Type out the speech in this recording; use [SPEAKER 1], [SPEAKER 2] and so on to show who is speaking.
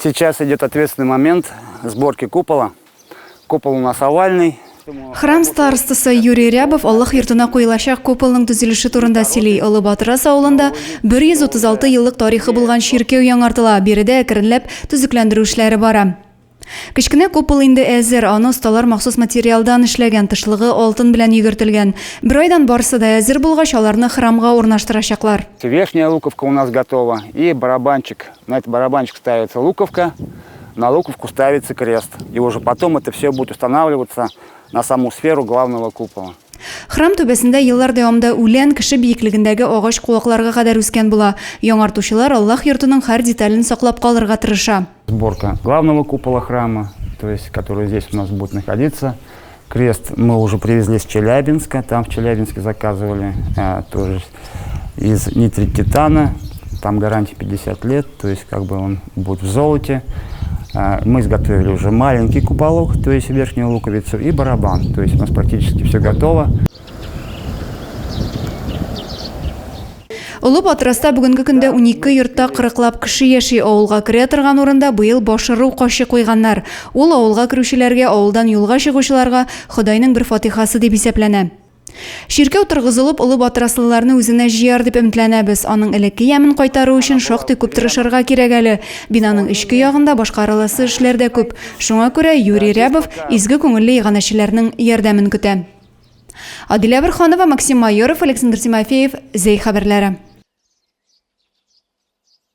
[SPEAKER 1] Сейчас идет ответственный момент сборки купола. Купол у нас овальный.
[SPEAKER 2] Храм старостасы Юрий Рябов Аллаһ йортына куелачак куполның төзелеше турында сөйли. Олы Батырас авылында 136 еллык тарихы булган чиркәү яңартыла. Биредә әкренләп төзекләндерү эшләре бара. Кечкенә купол инде әзер, аны осталар махсус материалдан эшләгән, тышлыгы алтын белән йөгертелгән. Бер айдан барысы да әзер булгач, аларны храмга урнаштырачаклар.
[SPEAKER 1] Верхняя луковка у нас готова и барабанчик. На этот барабанчик ставится луковка, на луковку ставится крест. И уже потом это все будет устанавливаться на саму сферу главного купола.
[SPEAKER 2] Храм түбәсендә еллар дәвамында үлән кеше биеклегендәге агач куакларга кадәр үскән була. Яңартучылар Аллаһ йортының һәр детален саклап калырга тырыша.
[SPEAKER 1] Сборка главного купола храма, то есть который здесь у нас будет находиться. Крест мы уже привезли с Челябинска, там в Челябинске заказывали, тоже из нитрит титана, там гарантия 50 лет, то есть как бы он будет в золоте. Мы изготовили уже маленький куполок, то есть верхнюю луковицу и барабан, то есть у нас практически все готово.
[SPEAKER 2] Олы Батраста бүгенге көндә 12 йортта кырыклап кеше яши. Авылга керә торган урында быел башыру качы куйганнар. Ул авылга керүчеләргә, авылдан юлга чыгучыларга Ходайның бер фатихасы дип исәпләнә. Чиркәү торгызылып, олы батраслыларны үзенә җыяр дип өметләнәбез. Аның элекке ямен кайтару өчен шактый күп тырышырга кирәк әле. Бинаның эчке ягында башкарыласы эшләр дә күп. Шуңа күрә Юрий Рябов изге күңелле иганәчеләрнең ярдәмен көтә. Адилә Борһанова, Максим Майоров, Александр Тимофеев, Зәй хәбәрләре.